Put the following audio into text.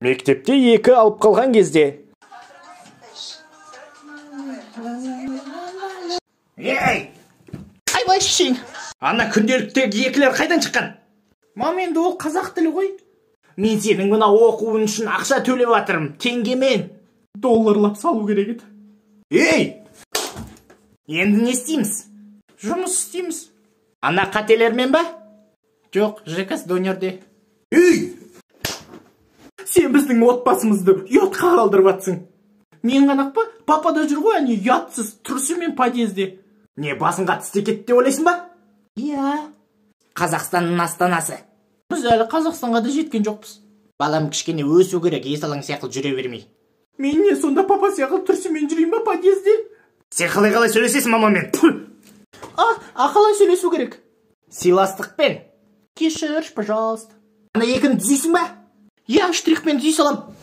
Мектепте 2 алып қалған кезде. Ей! Айбай шешең. Ана күнделіктегі екілер қайдан шыққан? Мам, енді ол қазақ тілі ғой. Мен сенің мына оқуың үшін ақша төлеп жатырмын, теңгемен. Долларлап салу керек еді. Ей! Енді не істейміз? Жұмыс істейміз. Ана қателермен ба? Жоқ, ЖКС донерде. Ей! Сен біздің отбасымызды ұятқа қалдырып жатсың. Мен ғана па? Папа да жүр ғой, әне ұятсыз тұрсымен подъезде. Не, басың қатты істеп кетті деп ойлайсың ба? Иә. Қазақстанның астанасы. Біз әлі Қазақстанға да жеткен жоқпыз. Балам кішкене өсу керек, есалаң сияқты жүре бермей. Мен не сонда папа сияқты тұрсымен жүрейін ба подъезде? Сен қалай сөйлесесің мамамен? А қалай сөйлесу керек? Сыйластықпен. Кешірші, пожалуйста. Ана екіні түзейсің ба? Иә, штрихпен түзей салам.